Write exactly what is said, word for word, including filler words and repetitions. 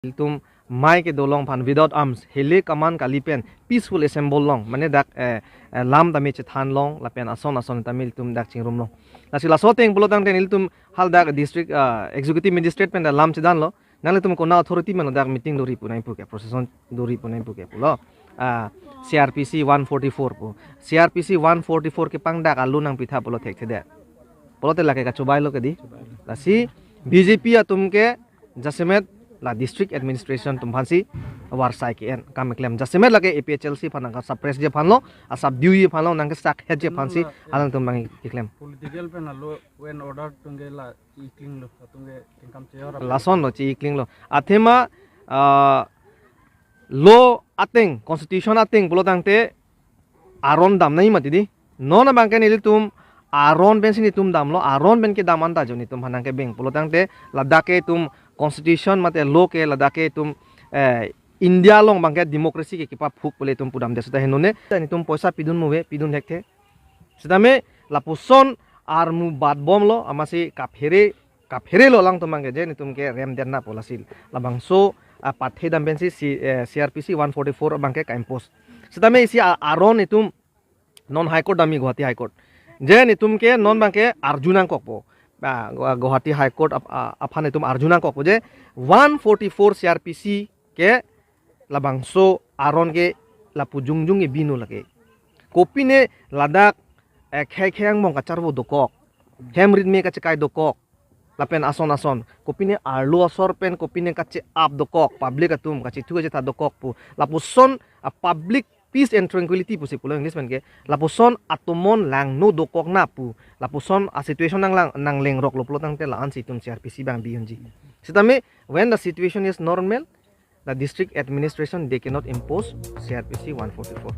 Ilitum mai kedo along aphan without arms, hele kaman kali pen peaceful assemble long, mane dak eh, eh, lam tame chethan long lapen ason ason tame ilitum dak chingrum long. Lasi laso ateng pulo tangte ilitum haladak district ah, executive magistrate pen dak lam chedanlo. Nanglitum konat authority manlo dak meeting dori pu nangji pu ke, procession dori pu nangji pu ke pulo. Ah, C R P C one forty-four pu. C R P C one forty-four kepangdak a-law nangpitha pulo thekthedet. Pulote lake kachobailo ke dei. Lasi B J P atum ke jasemet la district administration atum aphansi varsai ke-en kam keklem. Jasemet lake A P H L C aphan nangkesuppress-ji aphanlo, asubdue-ji aphanlo, nangkesakhetji aphansi alangtum abang keklem. Political pen law and order atum ke la chi-iklinglo, atum ke tingkam cheyor. Lasonlo chi-iklinglo. Athema ah, law ateng, constitution ateng pulo tangte aron dam nangji mati dei. Non abang ke nelitum aron pensi netum damlo, aron pen kedam anta jo netum aphan nangkebeng pulo tangte ladak ke itum constitution mate law ke ladak ke itum eh, India along abang ke democracy ke kepaphuk pu ilitum pudamde seta henone. Netum poisa pidun mo ave, pidun thekthe. Setame lapuson armu batbomlo, amatsi kaphere, kapherelo alangtum abang ke je netum ke remdet na pu lasi labangso ah, pathe dam pensi C, eh, C R P C one forty-four abang ke ka-impose. Setame isi a-, aron itum non High Court damji, Guwahati High Court. Je netum ke non abang ke arju nangkokpo. Ah, Gua-, Guwahati High Court ap-, ah, aphan itum arju nangkokpo je one forty-four C R P C ke labangso aron ke lapu jongjong ke bino lake. Kopine ladak eh, khei khei angbong kacharvo dokok, hem rit me kachekai dokok, lapen ason ason. Kopine arlo asor pen kopine kache-ap dokok, public atum kachethu kachetha dokok pu. Lapuson a-public peace and tranquility pusi pulo English pen ke. Lapuson atomon langno dokok na pu. Lapuson a-situation nanglang, nanglengroklo pulo tangte la-ansi itum C R P C abang bi-unji. Setame when the situation is normal, the district administration, they cannot impose C R P C one forty-four.